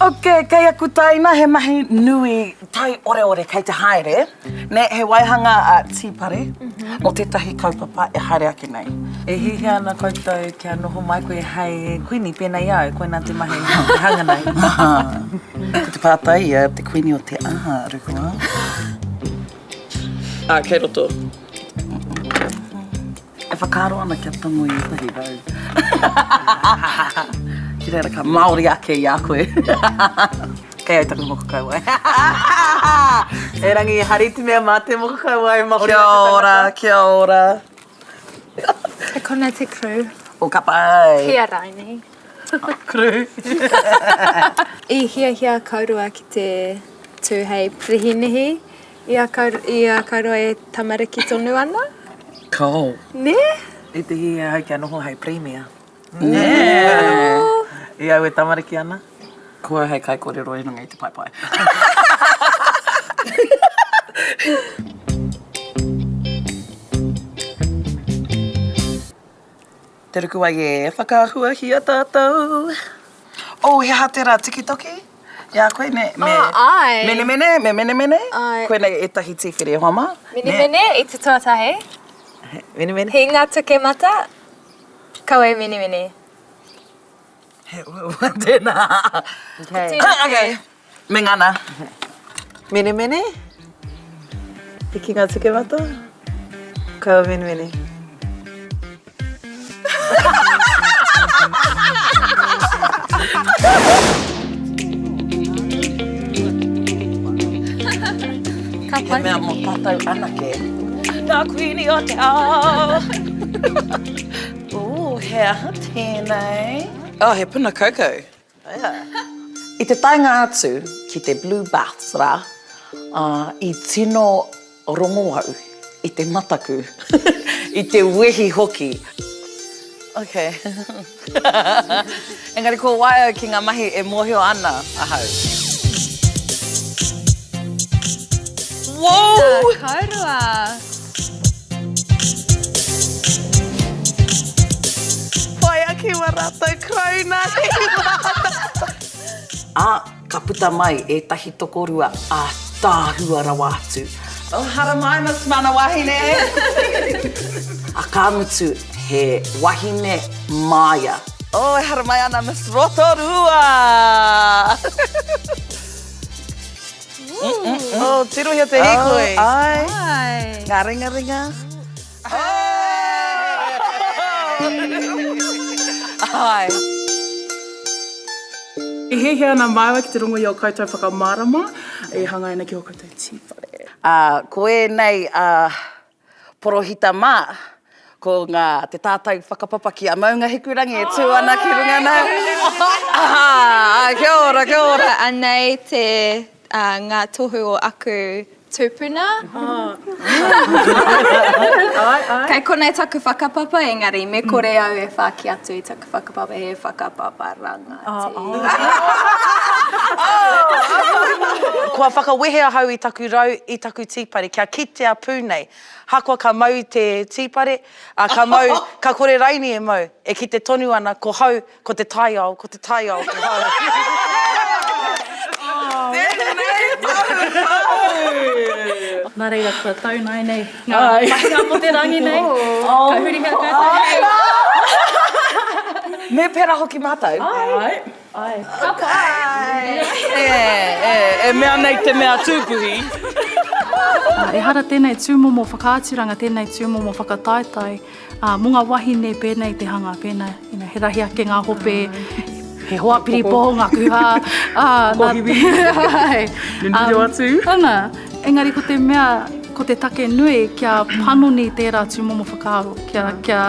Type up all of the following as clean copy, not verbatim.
Ok, kei aku taina he mahi nui taioreore kei te haere, nē, he waihanga a Tīpare mō tētahi kaupapa e haere ake nei. E hiahia ana koutou kia noho mai koe hei kuini pēnei i a au, koinā te mahi e hanga nei. Ko te pātai ia, te kuini o te aha, Rukua? Ā, kei roto. E whakaaro ana kia tango i ētahi rau. Ki reira ka Māori ake i a koe. Kei au taku moko kauae. Erangi, hari te mea mā te moko kauae Māori Kia ora, kia ora. Kei konei te crew. O ka pai. Kia raini. Crew. I hiahia kaurua ki te tū hei pirihinihi I a Kaurua e tamariki tonu ana? Kao. Nē? I te hiahia ahau kia noho hei Pirimia. Nē? I au e tamariki ana. Ko au hei kaikorero i runga i te paepae. Te Rukuwai e, whakaahuahia tātou. Oh, he aha tērā tikitoki? I a koe, me, me, Oh, āe. menemene, me menemene? Āe. Koinei ētahi tīwhiri e hoa mā. Menemene i te tuatahi. Menemene. Hinga tukemata, kaua e menemene. He uaua tēnā. Okay. Okay. Me ngana. Menemene? Hikinga tukemata? Kaua menemene. Ka pai. He mea mō tātou anake. Nā Kuini o te ao. Ooh, he aha tēnei? Oh, he puna kaukau. I te taenga atu ki te Blue Baths rā, i tino rongo au i te mataku, i te wehi hoki. Ok. Engari ko wai au ki ngā mahi e mōhio ana ahau. Whoa! Tēnā kōrua! Whai ake wa ratou karauna hei mātata. A, ka puta mai ētahi tokorua ātaahua rawa atu. Oh, haramai Miss Mana Wahine! A ka mutu, he wahine māia. Oh, e haramai ana Miss Rotorua! Oh, tirohia te hīkoi. Oh, ai. Ai. Ngā ringaringa. Ai. E hiahia ana māua ki te rongo i ō koutou whakamārama e hāngai ana ki ō koutou tīwhare. Ā, ko ēnei, ā, Porohita mā, ko ngā, te tātai whakapapa ki a Maunga Hikurangi e tū ana ki runga nei. Ā, kia ora, kia ora. Anei te, ngā tohu o aku tūpuna. Kei konei taku whakapapa, engari me kore au e whāki atu i taku whakapapa, he whakapapa rangatira. Kua whakawehe ahau i taku rau, i taku tīpare, kia kitea pū nei. Hakoa ka mau i te tīpare, ā, ka mau, ka kore raini e mau, e kite tonu ana ko hau, ko te taiao, ko te taiao, ko hau. Tēnei tahu! Nā reira, kua tau nāianei ngā mahinga mō te rangi nei. Ka hurihia koutou hei. Me pērā hoki mātou. Āe. Āe. Ka pai! E, e, e mea nei te mea tūpuhi. Ehara tēnei tūmomo whakaaturanga, tēnei tūmomo whakataetae, ā, mō ngā wahine pēnei te hanga, pēnā, you know, he rahi ake ngā hope, he hoa piripoho ngā kuhā, ā, nā, āe. Nunui atu. Ana, engari ko te mea, ko te take nui kia panoni tērā tūmomo whakaaro, kia, kia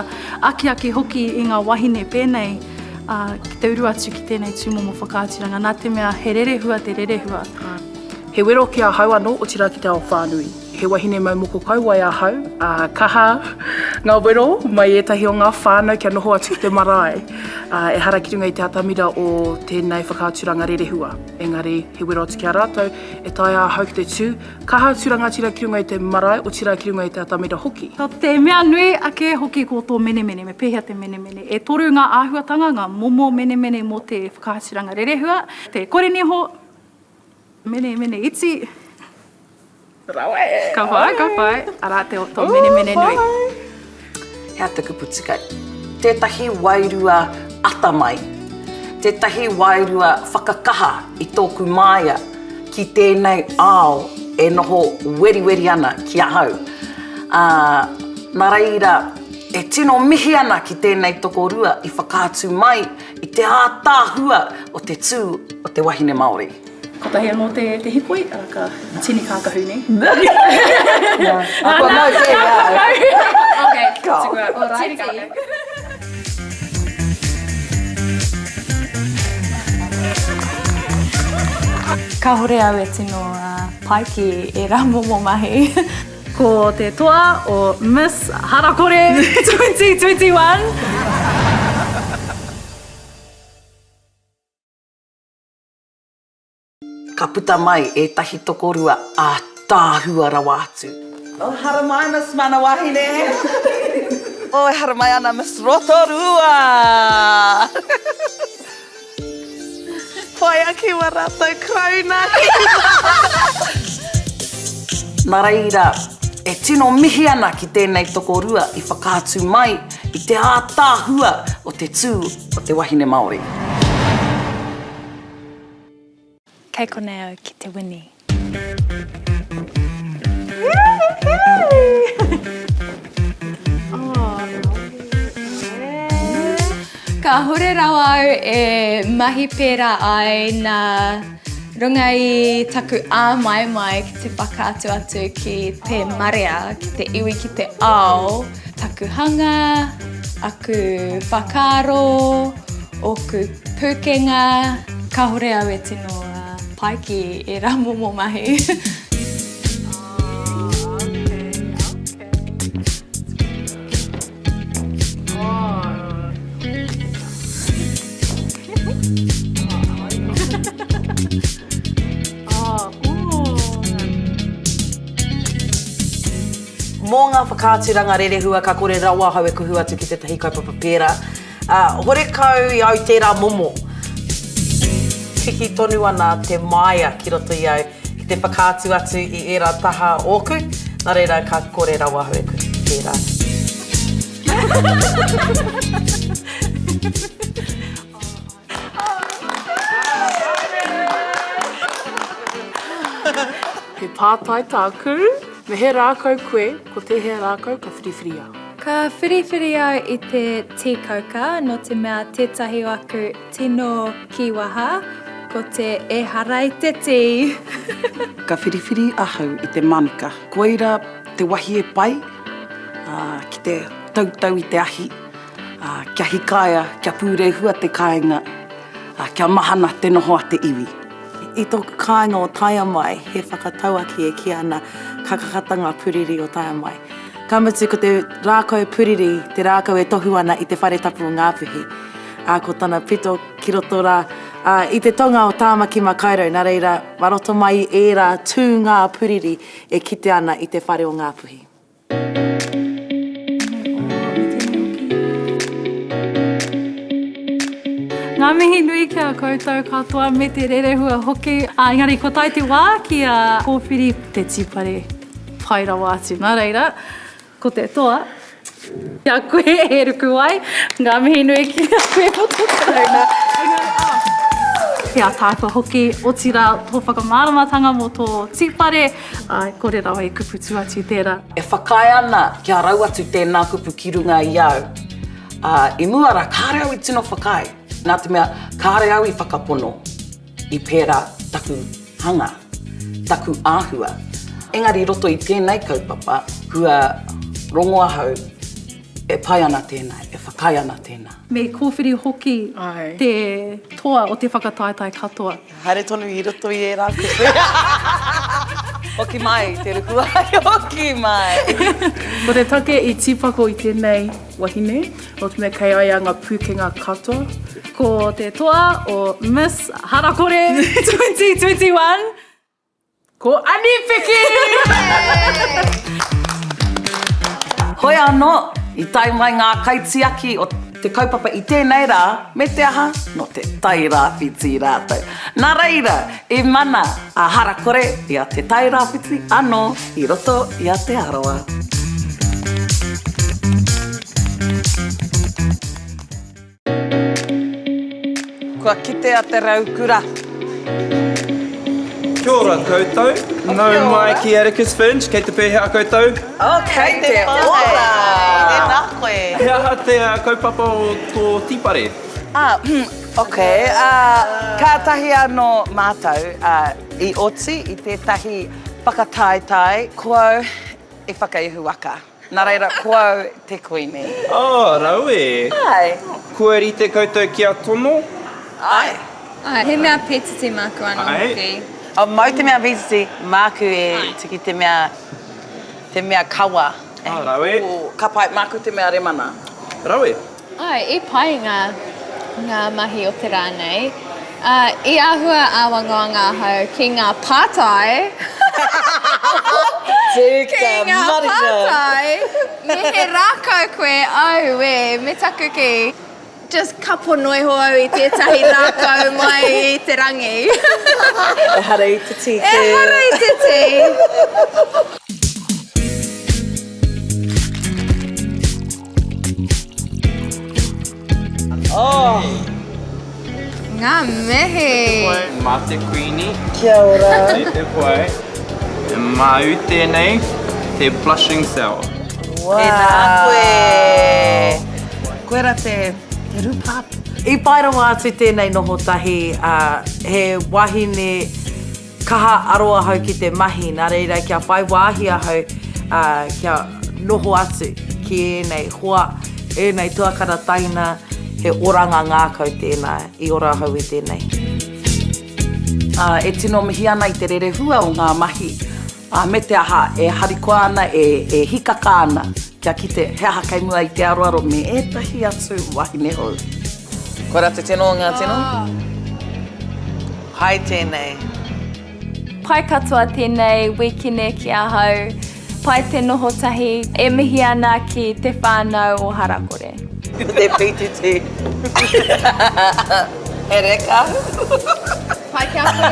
akiaki hoki i ngā wahine pēnei, ā, ki te uru atu ki tēnei tūmomo whakaaturanga, nā te mea he rerehua te rerehua. He wero ki ahau anō, otirā ki te ao whānui. He wahine mau moko kauae ahau, ā, kaha ngā wero mai ētahi o ngā whānau kia noho atu ki te marae. Ā, ehara ki runga i te atamira o tēnei whakaaturanga rerehua, engari he wero atu ki a rātou, e taea ahau ki te tū kaha atu rangatira ki runga i te marae, otirā ki runga i te atamira hoki. Ko te mea nui ake hoki ko tō menemene, me pēhea te menemene. E toru ngā āhuatanga, ngā momo menemene mō te whakaaturanga rerehua, te koreniho, Menemene iti. Rawe! Ka whai, ka whai. Arā te tō menemene nui. He aha te kupu tika? Tētahi wairua atamai, tētahi wairua whakakaha i tōku māia ki tēnei ao e noho weriweri ana ki ahau. Ā, nā reira, e tino mihi ana ki tēnei tokorua i whakaatu mai I te ātaahua o te tū o te wahine Māori. Kotahi anō te, te hikoi, arā ka tini kākahu nei. Kua mau kē i a au. Okay, tukua. Tini kākahu. Kāhore au e tino pai ki ērā momo mahi. Ko te toa o Miss Harakore 2021. Ka puta mai ētahi tokorua ātaahua rawa atu. Oh, haramai Miss Mana Wahine! Oh, e haramai ana Miss Rotorua! Whai ake wa ratou karauna ki Na reira, e tino mihi ana ki tēnei tokorua i whakaatu mai i te ātaahua o te tū o te wahine Māori. Kei konei au ki te wini. Kāhore rawa au e mahi pērā ai nā runga i taku āmaimai ki te whakaatu atu ki te marea, ki te iwi, ki te ao, taku hanga, aku whakaaro, ōku pūkenga. Kāhore au e tino pai ki ērā momo mahi. Mō ngā whakaaturanga rerehua ka kore rawa ahau e kuhu atu ki tētahi kaupapa pērā. Ā, horekau i au tērā momo. Piki tonu ana te māia ki roto i au ki te whakaatu atu i ērā taha ōku, nā reira ka kore rawa ahau e kuhu ki tērā. He pātai tāku, me he rākau koe, ko tēhea rākau ka whiriwhiria? Ka whiriwhiri au i te tī kauka, nō te mea tētahi o aku tino kīwaha, ko te ehara i te tī. Ka whiriwhiri ahau i te manuka. Koira te wahie pai ki te tautau i te ahi, kia hikaia, kia pūrehua te kāinga, kia mahana te noho a te iwi. I tōku kāinga o Taiamai, he whakatauaki e kī ana, ka kakata ngā puriri o Taiamai. Ka mutu ko te rākau puriri te rākau e tohu ana i te whare tapu o Ngāpuhi, ā, ko tana pito ki roto rā, ā, i te tonga o Tāmaki Makaurau, nā reira, mā roto mai i ērā tūngā puriri e kite ana i te whare o Ngāpuhi. Ngā mihi nui ki a koutou katoa me te rerehua hoki. Ā, engari kua tae te wā kia kōwhiri te tīpare pai rawa atu. Nā reira, ko te toa, ki a koe e ruku ai. Ngā mihi nui ki a koe mō tō karauna. Engari, ā, he ataahua hoki, otirā tō whakamāramatanga mō tō tīpare. Āe, kore rawa e kupu tu atu tērā. E whakaae ana kia rau atu tēnā kupu ki runga i au. Ā, i mua rā kāre au i tino whakaae, nā te mea kāre au i whakapono i pērā taku hanga, taku āhua. Engari i roto i tēnei kaupapa, kua rongo ahau e pai ana tēnā, e whakaae ana tēnā. Me kōwhiri hoki te toa o te whakataetae katoa. Haere tonu i roto i ērā kupu. Hoki mai, te ruku ai, hoki mai. Ko te take i tīpako i tēnei wahine, nō te mea kei a ia ngā pūkenga katoa. Ko te toa o Miss Harakore 2021. Ko Ani Piki! Hoi anō, i tae mai ngā kaitiaki o te kaupapa i tēnei rā, me te aha, nō Te Tairāwhiti rātou. Nā reira, i mana a Harakore i a Te Tairāwhiti anō i roto i a Te Arawa. Kua kitea te raukura. Kia ora koutou. Nau mai ki Atticus Finch. Kei te pēhea koutou? Oh, kei te ora! Tēnā koe. He aha te kaupapa o tō tīpare? Ah, ok. Kātahi anō mātou i oti i tētahi whakataetae, ko au i whakaihuwaka. Nā reira, ko au te kuini. Oh, rawe! Āe. Kua rite koutou kia tono? Āe. Āe, he mea pētiti māku anō hoki. Oh, mau te mea pētiti, māku e tiki te mea, te mea kawa. Oh, rawe. Ka pai, māku te mea remana. Rawe. Āe, i pai ngā, ngā mahi o te rā nei. Ā, i āhua āwangawanga ahau ki ngā pātai. Tika, Ki ngā marika. pātai, me he rākau koe, auē, me taku kī, just kapo noa iho au i tētahi rākau mai i te rangi. Ehara i te tī kē. Ehara i te tī. Oh. Ngā mihi. Mā te Kuini. Kia ora. Me te pai. Māu tēnei, te blushing sour. Wow. Tēnā koe. Koira te, te rupap. I pai rawa atu tēnei noho tahi, he wahine Kaha aro ahau ki te mahi, nā reira kia whai wāhi ahau kia noho atu ki ēnei hoa, ēnei tuakana taina, he oranga ngākau tēnā, i ora ahau i tēnei. Ā, e tino mihi ana i te rerehua o ngā mahi, ā, me te aha, e harikoa ana, e, e hikaka ana kia kite he aha kei mua i te aroaro me ētahi atu wahine hou. Koira te tino o ngā tino. Pai tēnei. Pai katoa tēnei wīkene ki ahau. Pai te noho tahi. E mihi ana ki te whānau o Harakore. Te pītiti. He reka. Pai ki a koe.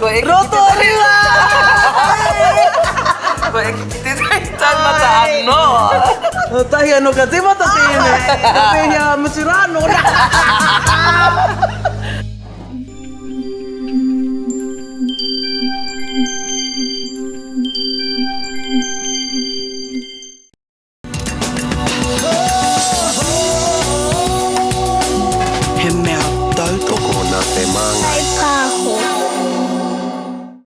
Ko eke Rotorua! Ko eke ki te taumata anō. Tahi anō ka tīmata tēnei. Ka pēhea a mutu rā anō rā. He mea